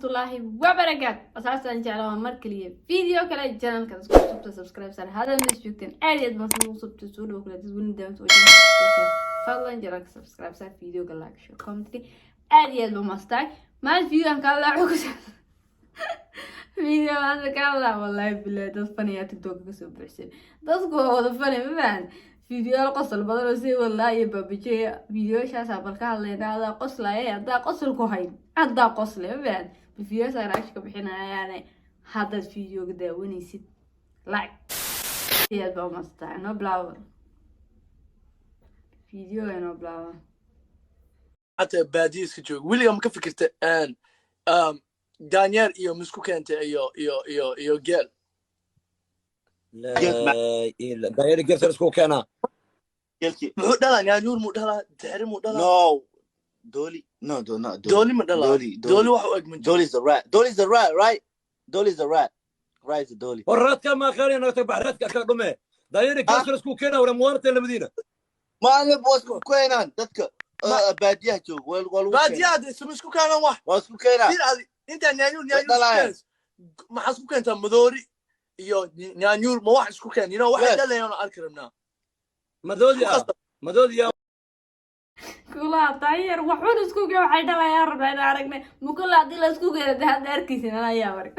Waraxmatullaahi wabarakaatu. Asaasaan jecla waa mar kaliya video kale. Channelka isku cusubta, subscribe sar. Hadan is joogteen, aad iyo aad baan soo cusubta, soo dhawo kale dad weli daawanta wajahada. Fadlan channelka subscribe sar, videoga like, share, comment. Aad iyo aad baan mastaay. Maanta videogan ka hadlaa wuxuu ku saabsan video maanta ka hadlaa, wallahi billahi, dad faniya TikTok ka soo buuxsan. Dadku waa wada fani, ma fahan? Fiidiyoyaal qosol badan oo si walaa iyo baabajeeya fiidiyoyaashaasa bal ka hadlayna. Adaa qoslaya, haddaa qosol ku hayn, haddaa qosle, ma fahan? Fiidiyoyaasha reaction ka bixinayaane. Haddaad fiidiyoga daawanaysid, like. Aad baa umadsatahay. Inoo bilaaba fiidiyoga, inoo bilaaba. Xataa baadiya iska jooga, weligaa ma ka fikirta daanyeer iyo misku keentay iyo geel? Daanyeer geel isku keenaa? Geelkii. Muxuu dhalaa? Nyaanyuur muu dhalaa? Tixri muu dhalaa? No. Doli. No, do not Doli. Dooli ma dhalaa? Doli. Dooli wax u eg ma jiro. Doli is a rat. Doli is a rat, right? Doli is a rat. Right is a Doli. War raadka ma aqaani, naga tag, bax raadka ka dhume. Daanyeer geel isku keenaa, wala muwaarata lamadiina. Maalin waa isku keenaan dadka baadiyaha jooga. Waa lagu keenaa. Baadiyaha isma isku keenaan wax. Waa isku keenaa. Fiir adi intaa nyaanyuur isku Way dhalaayaan. keenayso, maxaa isku keentaa? Madoori iyo nyaanyuur ma wax isku keen, waxay dhalayaan oo arki rabnaa. Madoodi ah, madoodi yaa. Kulaha daanyeer waxun isku keen, waxay dhalayaan rabnaa inaan aragnay. Mukula haddii la isku keeno dee hadda arkaysin, anaa yaa arag.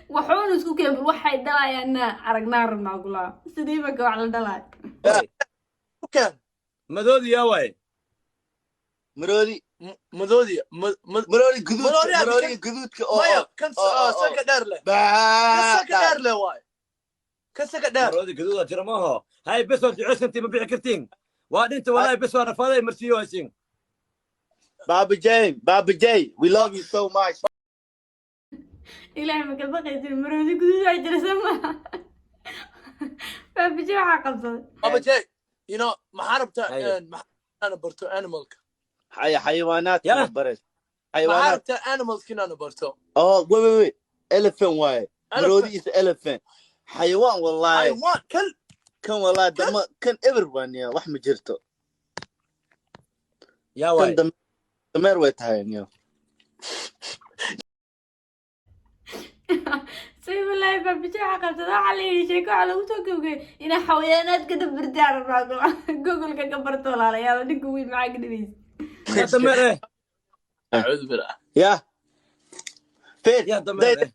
Waxun isku keen, bal waxay dhalayaan inaan aragnaa rabnaa. Kulaha sidii imanka wax la dhalayo. Isku keen. Madoodi yaa waay. Maroodi. Madoodi Maroodi guduudka. Maroodi Maroodiga guduudka oo maya kan oo. sanka dheer leh, kan sanka dheer leh waay, kan sanka dheer. Maroodi gaduuda jira maaho. Hay, bes waa duceysantii, ma bixi kartiin, waa dhinta walaahi. Bes waa rafaaday, marsiiyo haysiin. Baba J, Baba J, we love you so much. Ilaahay ma ka baqaysin? Maroodi guduudaa jira sama? Baabaje waxaa qabsaday. Baba J, maxaa rabtaa? Haye. Maxaa inaana barto animalka? Xayawaanaadka ma bares. Maxaa Xayawaanaad. rabtaa animalska inaana barto? Oh, wait, wait, wait. Elephant waaye. Maroodi Elephant. is elephant. Xayawaan wallahi. Xayawaan kal. Kan wallahi dama kan everyone ya wax ma jirto. Yaa Kan waay. Dameer way tahay niyo. Say wallaahi, baabaje waxaa qabsaday. Waxaa la yidhi sheeko waxaa lagu soo gowgay inaa xayawaanaad ka dabirtaa rabnaa. Google-ka ka barto, walaalayaal. Ninka weyn maxaa ka dhibaysa? Yaa dameer eh. Acuudu billah. Yeah. Fair. Yaa dameer eh.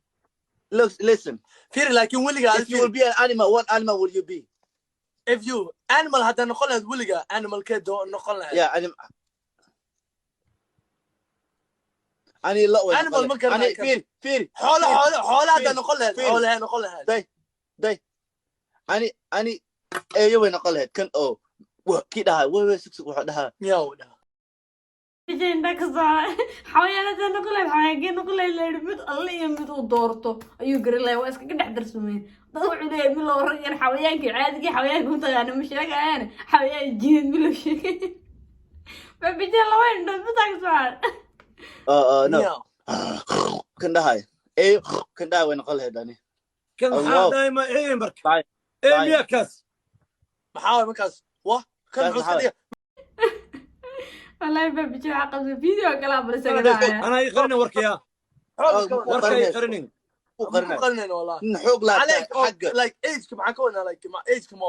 Look, listen. Fiiri, laakiin weligaa If you will be an animal, what animal will you be? If you animal haddaa noqon lahayd, weligaa animalkee doo noqon lahayd? Yeah, animal. Ani la way. Animal ma garanayo Ani kan. fiir, fiir. Xoolo, xoolo, xoolo haddaa Fiir. noqon lahayd, Fiir. xoolahee noqon lahayd? Day, day. Ani eeyo way noqon lahayd kan oo wa kii dhahaa way way sug sug wuxuu dhahaa. Miyaw dhaha. Baabaje indha ka socda. Xayawaanaad noqon lahayd, xayawaankee noqon lahayd la yidhi, mid alle iyo mid uu doorto ayuu garan lahay. Waa iskaga dhex darsameen. Dad wuxuu leeyahay mid loo ragan xawayaankii caadigii xawayaanka mataqaana ma sheegayaan, xawayaan jineed ma loo sheegay. Baabaje laba indhood midaa ka socda. No. Miyaw. Kan dhahay. Eeyo kan dhahay way noqon lahayd ani. Kan maxaa Allah. dhahay? Ma ee marka Bye. ee Bye. miyaa kaas? Maxaa waay markaas wa kan? Kaas Muxuu iska maxaa dhiga? Wallaahi baabaje waxaa qabsay video kalaa bal isaga dhacaya. Anaa ii qarinin warkaya. Xoog Oh, iska wadaa. Warka ii qarinin. Ku Ma ku qarinay. qarinayna wallahi. Nin xoog laa عليك oh, xagga. Like age maxaa ka wadnaa? Like ma age ma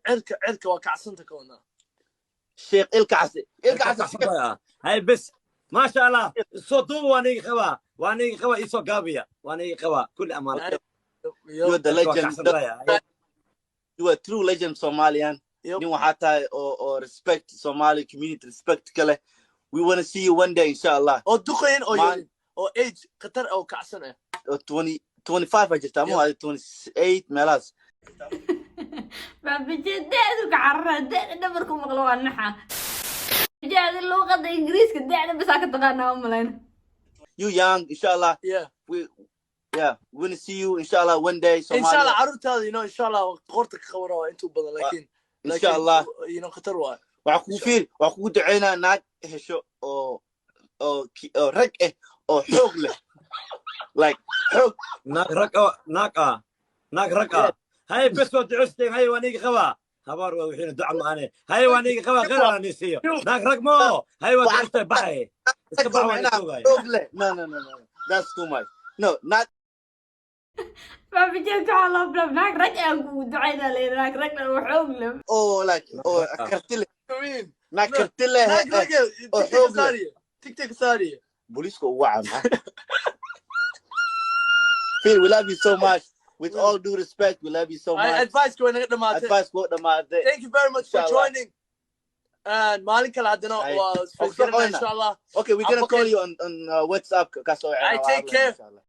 cirka, cirka waa kacsanta ka wadnaa. Sheekh Ilkacsi. Ilkacsi. Hay, bes, maasha Allah, soo duuba. Waa niigi qabaa, waa niigi qabaa, iisoo gaabiya, waa niigi qabaa kulli amaan. You are the legend. You are true legend Somalian. Nin waxaa tahay oo respect Somali community respect ka leh. We want to see you one day, inshallah. Oo duqayn oo Man. yarin oo age khatar oo kacsan ah. Oo 20 25 aa jirta ama 28 meelahaas. Baabaje da-du ka carara, da-da dhabarku maqlo waa naxa. Baabaje luuqada Ingiriiska da-da basaa ka taqaanaa u malayna. You young, inshallah. We, yeah, we want to see you, inshallah, one day Somalia. Inshallah carruurtaada, inshallah qoorta ka qaban waa intuu badan, laakiin Inshallah. Khatar waa. Waxaa kugu fiir, waxaa kugu duceynaa naag hesho oo rag ah oo xoog leh, like xoog. Naag rag oo naag ah, naag rag ah. Hay, bes, waa ducusteen. Hay, waa niigi qabaa. Habaar waa wixiina duca maane. Hay, waa niigi qabaa, khayr aan siiyo. Naag rag mo. Hay, waa ducustay, baxay. Iska bax, waan Macnaha joogaya. Xoog leh. No, that's too much. No, not Baabajey, waxaa loo bilaab naag rag aan kugu ducaynaa leeyahay, naag ragna oo xoog leh. Oh, like, oh, karti leh. I mean, Naag karti leh. Naag rag oo tiktok xoog leh. Saariye, TikTok saariye. Booliiska ugu wacan. Phil, we love you so much. With all due respect, we love you so much. Advice way naga dhamaatay. Advice woo dhamaatay. Thank you very much for Inshallah. joining and maalin kale haddana Ay. waa Soo isfiirina, qoyna. insha Allah. Okay, we're gonna I'm call okay. you on WhatsApp kasoo Ay, take care. Inshallah.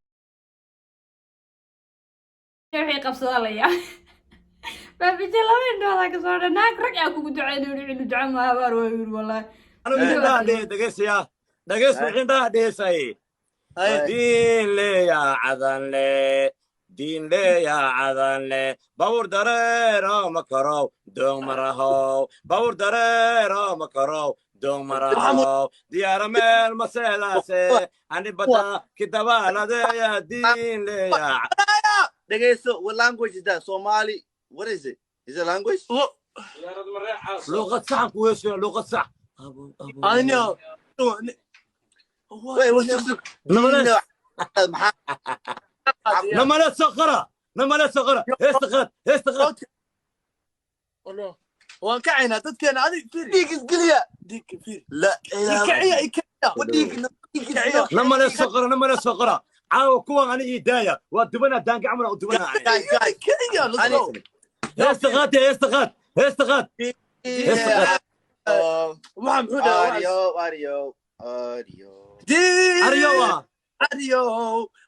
Wixii qabsadaa la yaa Baabajey, laba indhoodaa kasoo dhan. Naag rag aan kugu ducaynay, wixii duca ma habaar waa yiri, wallahi. Anigu indhaha dhehe, dhegeysiya, dhegeysi, indhaha dheheysay. Ay. Diin leeya cadan le, diin leeya cadan le, bawr dareero ma karow, doong marahow, bawr dareero ma karow, doong marahow, diyaara meel ma seedaase, ani badda kidabaaladeeya, diin leeya. Dhegeyso, what language is that? Somali? What is it? Is it language? Luuqad saxan ku heesaya, luuqad sax. Abo, abo. I know. Wait, what's this? Namale. Maxaa? Namale soo qora, namale soo qora, heesta qaad, heesta qaad. Waan kacaynaa dadkeena, adig fiir. Dhiig isgeliya. Dhiig fiir. La ilaaha. Ikaciya, ikaciya. Dhiig Ikaciya. Namale soo qora, namale soo qora. Caawa kuwan ani ii daaya, waa dubanaa, daanga camal u dubanaa. Guys, guys. Ikaciya, let's go. Heesta qaad, heesta qaad, heesta qaad, heesta qaad. Waxaa muxuu dhahaa? Audio, audio, audio. Aryo waa. Adiyo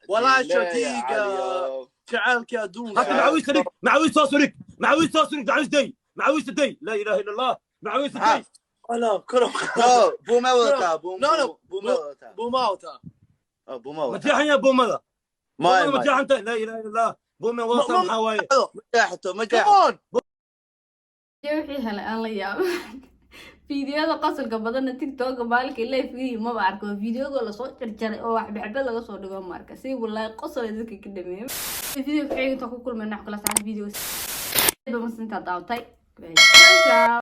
walaasha dhiiga Audio. jacaylka adduunka. Hata macawiista dhig, macawiista hoos u dhig, macawiista hoos u dhig, macawiis day, macawiista day, laa ilaaha illa Allah, macawiista day. Wala koro. No, buuma wadataa, buuma. No, no. Buuma wadataa. Buuma wataa. Oh, buuma Ma wadataa. jeexan yaa buumada? Maya, buumada ma maya. jeexanta? Laa ilaaha illa Allah, buuma wadataa. Maxaa waaye? Ma jeexato, ma Come jeexato. on. Wixii helay aan la yaabo, fiidiyoda qosolka badanna TikToka maalinka live maba arko. Fiidiyoga lasoo jarjaray oo wax baxba laga soo dhigo ma arka si, wallahi qosol ay dadka ka dhameeyay. Video ku xiga intaan ku kulmayna, wax kala sax video ba masinta daawtay. Ciao ciao.